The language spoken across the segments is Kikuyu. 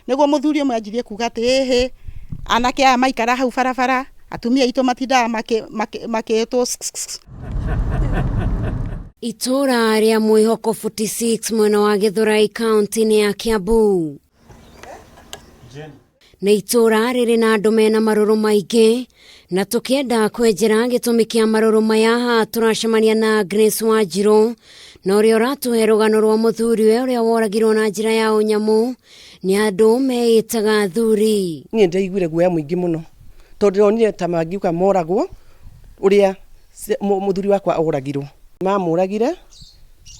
Nĩguo mũthuri ũmwe anjirie kuga atĩ ĩhĩ, anake aya maikara hau barabara, atumia aitũ matindaga makĩtwo. Itũũra rĩa Mwĩhoko 46 mwena wa Gĩthũrai kaunti-inĩ ya Kiambu nĩ itũũra rĩrĩ na andũ mena marũrũ maingĩ, na tũkĩenda kwenjera gĩtũmi kĩa marũrũ maya haha tũracemania na Agnes Wanjirũ na ũrĩa ũratũhe rũgano rwa mũthuriwe ũrĩa woragirwo na njĩra ya ũnyamũ nĩ andũ meĩtaga athuri. Niĩ ndĩraiguire guoya mũingĩ mũno tondũ ndĩronire ta mangiuga moragwo ũrĩa mũthuri wakwa oragirwo. Mamũragire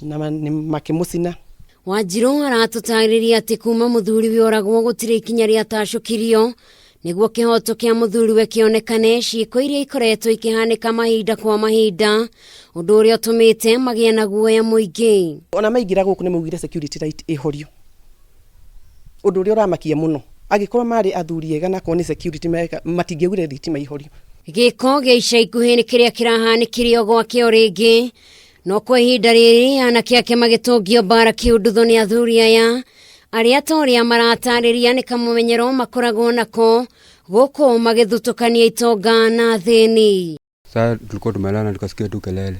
na makĩmũcina. Wanjirũ aratũtarĩria atĩ kuma mũthuriwe oragwo gũtirĩ ikinya rĩatacũkirio nĩguo kĩhoto kĩa mũthuriwe kĩonekane, ciĩko iria ikoretwo ikĩhanĩka mahinda kwa mahinda, ũndũ ũrĩa ũtũmĩte magĩe na guoya mũingĩ. Ona maingĩra gũkũ nĩ maugire security light ĩhorio, ũndũ ũrĩa ũramakia mũno. Angĩkorwo marĩ athuri ega na akorwo nĩ security meka, matingĩaugire thitima ihorio. Gĩko gĩa ica ikuhĩ nĩ kĩrĩa kĩrahanĩkire o gwake o rĩngĩ, no kwa ihinda rĩrĩ anake ake magĩtũngio mbara kĩũndutho nĩ athuri aya arĩa ta ũrĩa maratarĩria nĩ kamũmenyero makoragwo nako gũkũ magĩthutũkania itonga na athĩni. Sasa tulikuwa tumelala, tukasikia tu kelele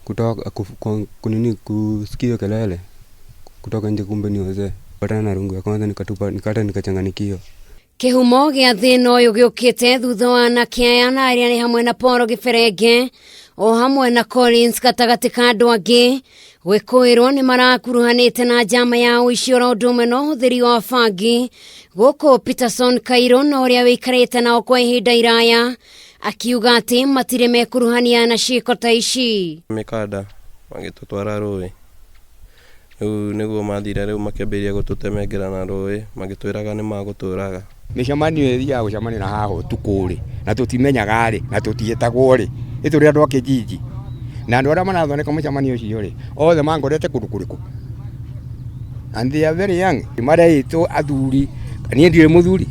kutoka kunini, kusikia hiyo kelele kutoka nje, kumbe ni wazee. Patana na rungu ya kwanza nikatupa, nikata, nikachanganikiwa. Kĩhumo gĩa thĩna ũyũ gĩũkĩte thutha wa anake aya na arĩa nĩ hamwe na Paul Gĩberenge o hamwe na Collins gatagatĩ ka andũ angĩ gwĩkũĩrwo nĩ marakuruhanĩte na njama ya ũici oro ũndũ ũmwe na ũhũthĩri wa bangi gũkũ. Peterson Kairũ na ũrĩa wĩikarĩte nao kwa ihinda iraya akiuga atĩ matirĩ mekuruhania na ciĩko ta ici. Mĩkanda magĩtũtwara rũĩ, rĩu nĩguo mathire, rĩu makĩambĩrĩria gũtũtemengera na rũĩ magĩtwĩraga nĩ magũtũraga. Mĩcemanio ĩthiaga gũcemania na haha ũtukũ rĩ, na tũtimenyaga rĩ, na tũtiĩtagwo rĩ, ĩ tũrĩ andũ a kĩjiji, na andũ arĩa marathondeka mũcemanio ũcio rĩ, othe mangorete kũndũ kũrĩkũ? And they are very young, mareĩtwo athuri, niĩ ndirĩ mũthuri.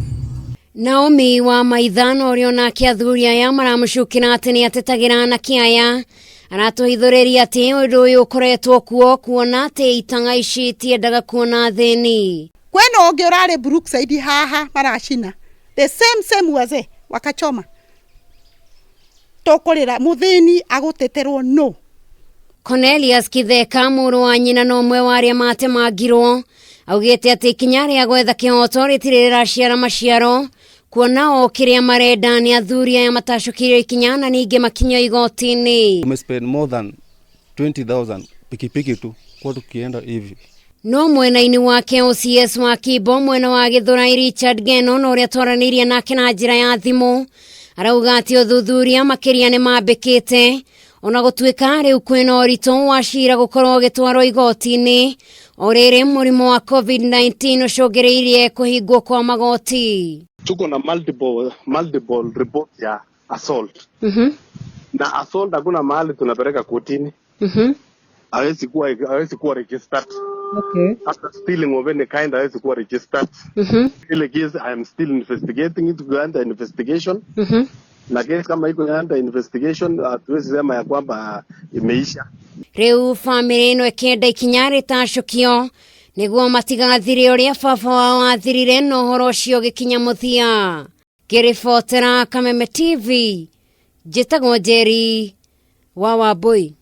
Naomi wa Maitha na ũrĩa onake athuri aya maramũcukĩra atĩ nĩ atetagĩra anake aya aratũhithũrĩria atĩ ũndũ ũyũ ũkoretwo kuo kuona atĩ itang'a ici itiendaga kuona athĩni. Kwĩna ũngĩ ũrarĩ Brookside haha maracina the same same wazee wakachoma. Tũkũrĩra mũthĩni agũteterwo no. Cornelius Kitheka, mũrũ wa nyina na ũmwe wa arĩa matemangirwo, augĩte atĩ ikinya rĩa gwetha kĩhoto rĩtirĩ rĩraciara maciaro kuona o kĩrĩa marenda nĩ athuri aya matacũkĩirio ikinya na ningĩ makinyio igoti-inĩ. Tumespend more than 20,000 pikipiki tu kwa tukienda hivi. No mwena-inĩ wake OCS wa Kimbo mwena wa Gĩthũrai Richard Geno na ũrĩa twaranĩirie nake na njĩra ya thimũ arauga atĩ ũthuthuria makĩria nĩ mambĩkĩte ona gũtuĩka rĩu kwĩna ũritũ wa cira gũkorwo ũgĩtwarwo igoti-inĩ o rĩrĩ mũrimũ wa COVID-19 ũcũngĩrĩirie kũhingwo kwa magoti. Tuko na multiple reports ya assault na assault hakuna mahali tunapeleka kotini, hawezi kuwa registered. Hata stealing of any kind hawezi kuwa registered. Ile case I am still investigating it, under investigation, na case kama iko under investigation hatuwezi sema ya kwamba imeisha. Rĩu bamĩrĩ ĩno ĩkĩenda ikinya rĩtacũkio nĩguo matigathire ũrĩa baba wao athirire na ũhoro ũcio ũgĩkinya mũthia. Ngĩribotera Kameme TV, njĩtagwo Njeri wa Wambui.